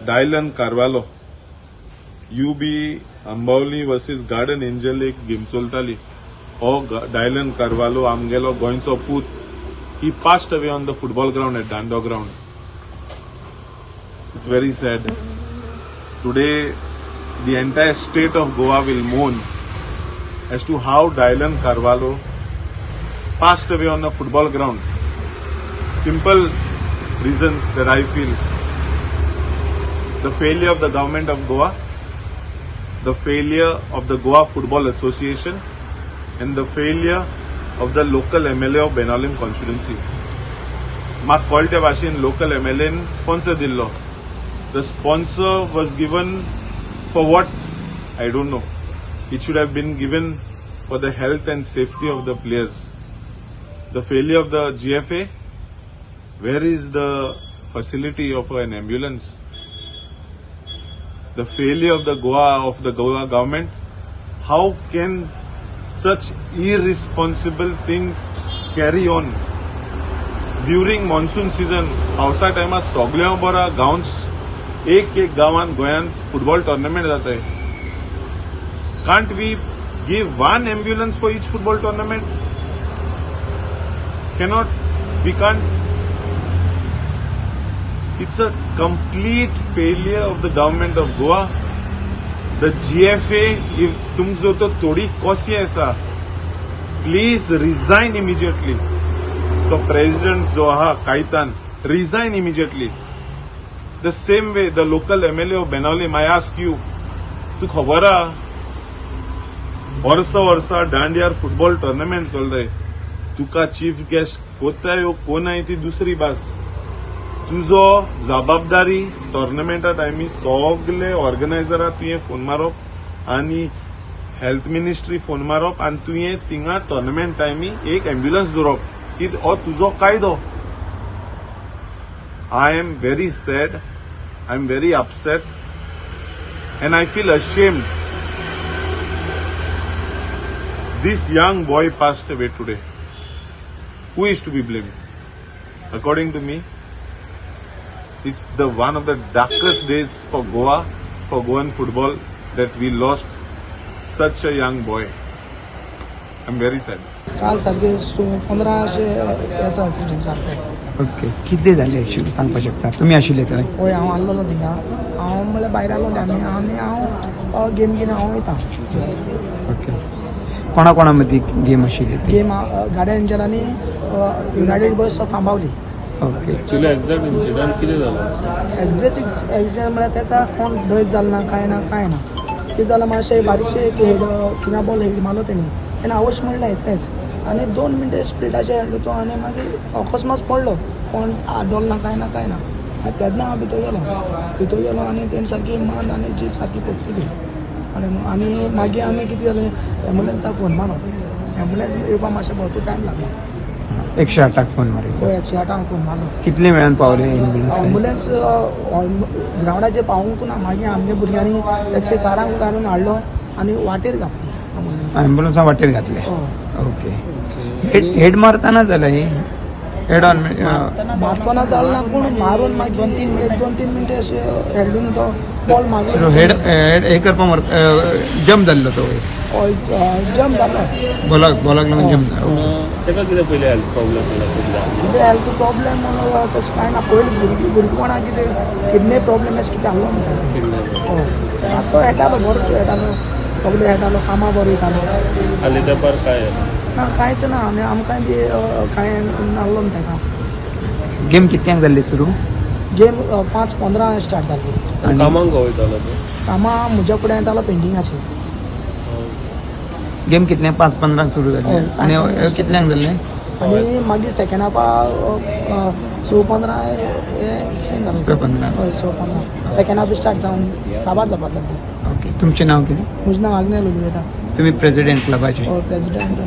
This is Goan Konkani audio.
Dylan Carvalho, UB Ambavali versus Guardian Angel एक गेम चलताली. हो डायलन कार्वालो आमगेलो गोंयचो पूत. He passed away on the football ground at Dando ground. It's very sad. Today the entire state of Goa will mourn as to how Dylan Carvalho passed away on a football ground. Simple reasons that I feel: the failure of the government of Goa, the failure of the Goa Football Association, and the failure of the local MLA of Benaulim constituency. म्हाका कळटे भाशेन लोकल एमएलएन स्पॉन्सर दिल्लो. The sponsor was given for what, I don't know. It should have been given for the health and safety of the players. The failure of the GFA. Where is the facility of an ambulance? The failure of the Goa government. How can such irresponsible things carry on during monsoon season? पावसा टायमार सगळ्या बरा गांव, एक एक गांवांत गोंयांत फुटबॉल टोर्नामेंट जाताय. Can't we give one ambulance for each football tournament? Cannot we? Can't. It's a complete failure of the government of Goa. The GFA, if तुमचो तो थोडी कोसी आसा, please resign immediately. तो प्रेसिडेंट जो आहा Caitan, resign immediately. The same way, the local MLA of Benaulim, I ask you, तूं खबर आहा वर्सा वर्सा दांडियार फुटबॉल टोर्नामेंट चलताय, तुका चीफ गेस्ट कोताय कोणाय ती दुसरी भास. तुजो जबाबदारी टोर्नामेंटा टायमी सगले ऑर्गनायझराक तुवें फोन मारप आनी हेल्थ मिनिस्ट्री फोन मारप आनी तुवें थिंगा टोर्नामेंट टायमी एक एम्ब्युलन्स दवरप की हो तुजो कायदो. I am very sad, I am very upset and I feel ashamed. This young boy passed away today. Who is to be blamed? According to me, it's the one of the darkest days for Goa, for Goan football, that we lost such a young boy. I'm very sad. काल सारके 15 अशें येता एक्सिडंट सारके. ओके, कितें जालें एक्चुअली सांगपाक शकता? तुमी आशिल्ले थंय? हय, हांव आसलेलो थिंगा. हांव म्हणल्यार भायर आसलोले आमी आनी हांव गेम घेवन हांव वयता. ओके, कोणा कोणा मदीं गेम आशिल्ली ती? गेम गार्डियन एंजल आनी United boys of Ambavali. Okay. Actually exact incident कितें जालो? एक्झॅक्ट एक्सिडंट म्हळ्यार ताका कोण डच जालो ना, कांय ना, कांय ना. कितें जालां, मातशें बारीकशें एक हेड थिंगा बॉल हेड मारलो तेणी, तेणें आवश म्हणलें इतलेंच आनी 2 मिनटां स्पिडाचेर हाडलो तो आनी मागीर अकस्मात पडलो. कोण आडोल ना, कांय ना, कांय ना. आनी तेन्ना हांव भितर गेलो, भितर गेलो आनी तेणी सारकी मान आनी जीप सारकी पोत्तिली आनी आनी मागीर आमी कितें जालें, एम्बुलन्साक फोन मारलो. एम्बुलन्स येवपाक मातशें भरपूर टायम लागलो. 108क फोन मारिल्लो? पळय, 108क फोन मारलो. कितले वेळान पावले एम्ब्युलन्स थंय? एम्बुलन्स ग्रावंडाचेर पावूंक ना. मागीर आमगे भुरग्यांनी ते कारान काडून हाडलो आनी वाटेर घातली एम्बुलन्स. एम्ब्युलन्सा वाटेर घातले? हय. ओके, हेड हेड मारतना जालें ही हेड ऑन? मारतना जालें ना, पूण मारून मागीर एक 2-3 मिनटां अशें हेडून तो बॉल मागीर हेड हेड हे करपा मार जम्प जाल्लो तो? जम्प जालो. बॉलाक बॉलाक लागून जम्प जालो. पूण ताका कितें पयलीं हेल्थ प्रॉब्लेम आशिल्लो? कितें हेल्थ प्रॉब्लेम म्हणून तशें कांय ना. पयलीं भुरगीं भुरगेपणां कितें किडनी प्रॉब्लेम अशें कितें आहलो म्हणटा ते. हय, आतां तो खेळटालो, बरो खेळटालो, सगळे खेळटालो, कामां बरो वयतालो. हालीं तेंपार काय? ना, कांयच ना आनी आमकांय बी कांय नासलो न्हू ताका. गेम कितल्यांक जाल्ली सुरू? गेम 5:15 स्टार्ट जाल्ली. आनी कामाक खंय वयतालो तो? कामां म्हज्या फुडें येतालो पेंटिंगाचेर. गेम कितल्यांक, 5:15क सुरू जाली? हय. आनी 5:15. कितल्यांक जाल्लें? आनी मागीर सेकेंड हाफा 6:15 हें सीन जालें. 6:15. हय, 6:15 सेकेंड हाफ स्टार्ट जावन काबार जावपा जाल्ली. ओके, तुमचें नांव कितें? म्हजें नांव आग्नेल ओलिवेरा. तुमी प्रेसिडेंट क्लबाचे? प्रेसिडेंट.